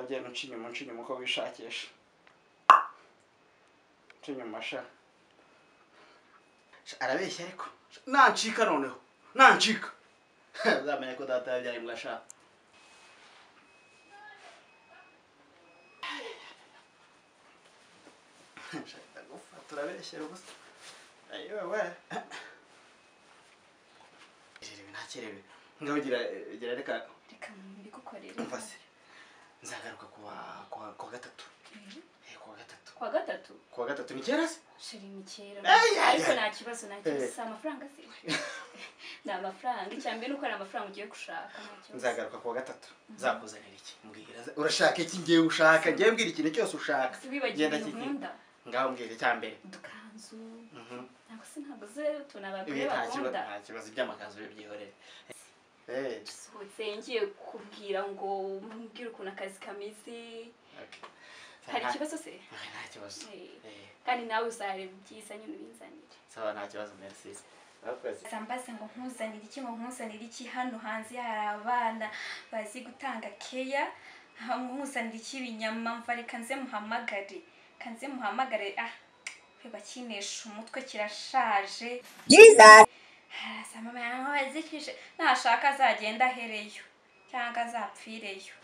Ugenda unca inyuma, unca inyuma uko wishakisha. Unca inyuma sha. Arabeshya ariko. Nancika noneho. Nancika. Uzamenya ko data yabyaye imbwa sha. Ndagufata urabeshyera ubusa. Ayiwe we. Ntakerewe. Ngaho gira reka reka mbigukorere. Umva se. Nzagaruka kuwa gatatu. Kuwa gatatu. Kuwa gatatu? Kuwa gatatu ni kera se? Sheri ni kera. Ariko nta kibazo, nta kibazo. Si amafaranga se? Ni amafaranga. Icya mbere nuko ari amafaranga ugiye gushaka, nta kibazo. Nzagaruka kuwa gatatu. Nzakuzanira iki? Mbwira. Urashaka iki ngiye ushaka? Ngiye mbwira ikintu cyose ushaka. Genda kiki. Ngaho mbwira icya mbere. Udukanzu. Ntabwo se ntabwo ze utuntu abagore bakunda. Nta kibazo iby'amakanzu byihorere. Sohotse ngiye kubwira ngo mbwire ukuntu akazi kameze. Hari ikibazo se? Nta kibazo. Kandi nawe uzareba ibyiza nyine ubinzanire. Sawa nta kibazo, merci. Sambaza ngo nkuzanire iki, ngo nkuzanire iki, hano hanze hari abana bazi gutanga keya, nkuzanire iki ibinyama, mva reka nze muhamagare. Kanze muhamagare, ah bakinesha umutwe kirashaje. Jesus. Haraza mama yankwazikije nashaka azagenda ahereyo cyangwa azapfireyo.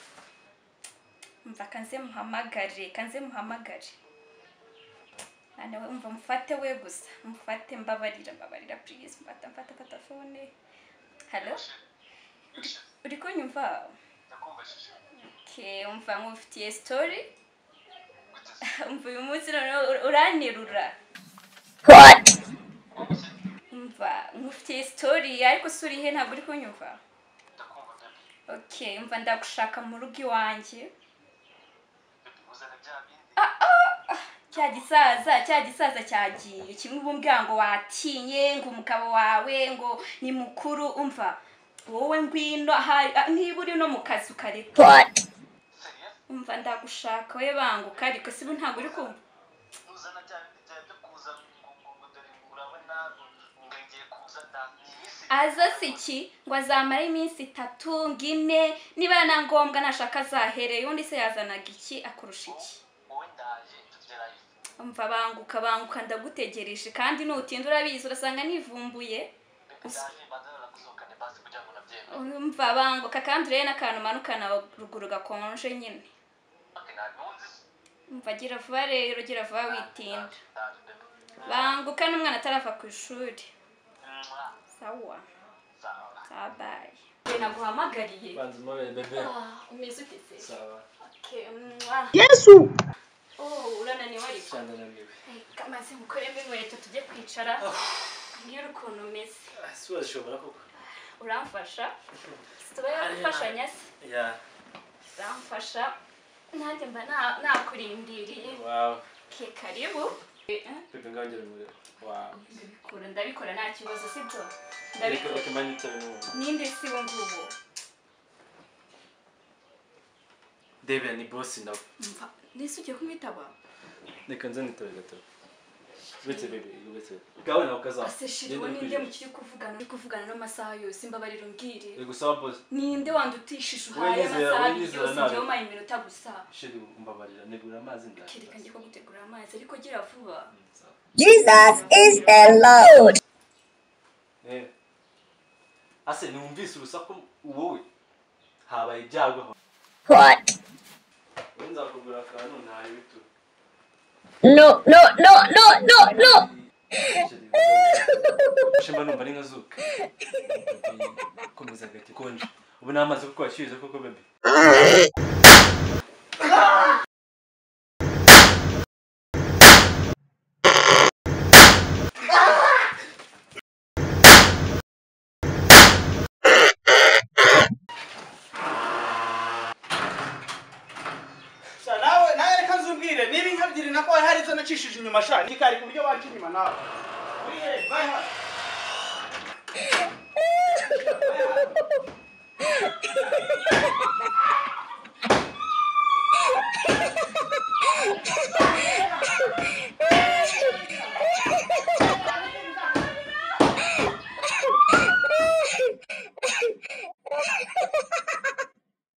Umva kanze muhamagare, kanze muhamagare. Nane we umva mufate we gusa, mufate mbabarira, mbabarira please, mfata mfata mfata phone. Hello? Uri kunyumva? Ndakumva shusho. Okay, umva ngufitiye story. Umva uyu munsi noneho uranirura. What? Umva ngufitiye story ariko suri he ntabwo uri kunyumva. Ndakumva baby. Okay, umva ndagushaka mu rugo iwanjye. Baby uzana bya bindi. Cya gisaza cyagiye kimwe ubumbwira ngo watinye ngo umugabo wawe ngo ni mukuru, umva wowe ngwino niba uri no mu kazi ukareka. What? Umva ndagushaka we banguka ariko sibo ntabwo uri kumva. Uzana bya bindi bya kuza ngo dore urabona ngo ngiye kuza ndamisi. Aza siki ngo azamara iminsi 3 ngine niba na ngombwa nashaka azahereye undi se yazanaga iki akurusha iki? Wowe ndaje tugerayo. Umva banguka banguka ndagutegereje kandi nutinda urabizi urasanga nivumbuye. Umva banguka kandi urebe n'akantu manukana ruguru gakonje nyine. Umva gira vuba rero, gira vuba witinda. Banguka n'umwana atarava ku ishuri. Sawa. Sawa bye. Naguhamagariye. Banza umubere bebe. Umeze ute se? Sawa. Okay. Yesu. Oh, urananiwe ariko. Ndananiwe. Kamaze mukoremo inkweto tujye kwicara. Mbwira ukuntu umeze. Si wazishobora koko. Uramfasha? Tuba yagufashanya se? Yeah. Uramfasha. Nanjye mba nakurindiriye. Wow. Ke karibu. Bebe ngangire muri. Wow. Ndabikora, ndabikora nta kibazo sibyo? Ndabikora. Reka manitse n'ubu. Ninde si wo nguwo? Debe ni boss nawe. Mva, nese ugiye kumwitaba? Reka nze nitabe gato. Betse bebe, betse. Gawe nawe kaza. Ase shiri ninde mukiri kuvugana? Uri kuvugana n'amasaha yose mbabarira umbwire. Yego sawa boss. Ninde wandutishije uhaye amasaha yose ngiye umaye iminota gusa. Shiri mbabarira negura amazi ndaje. Kereka ngiye kugutegura amazi ariko gira vuba. Jesus is the Lord. Ase numvise urusaku wowe habaye ibyago. What? Wenza kugura akantu ntayo bitu. No, no, no, no, no, no. Shimba numva ari nkazuka. Komeza gake konje. Ubu namaze kuko washyuze koko bebe. Niba inka ebyiri nako hari izo nacishije inyuma sha nikari ku buryo waca inyuma nawe. Uri he? Bye hano.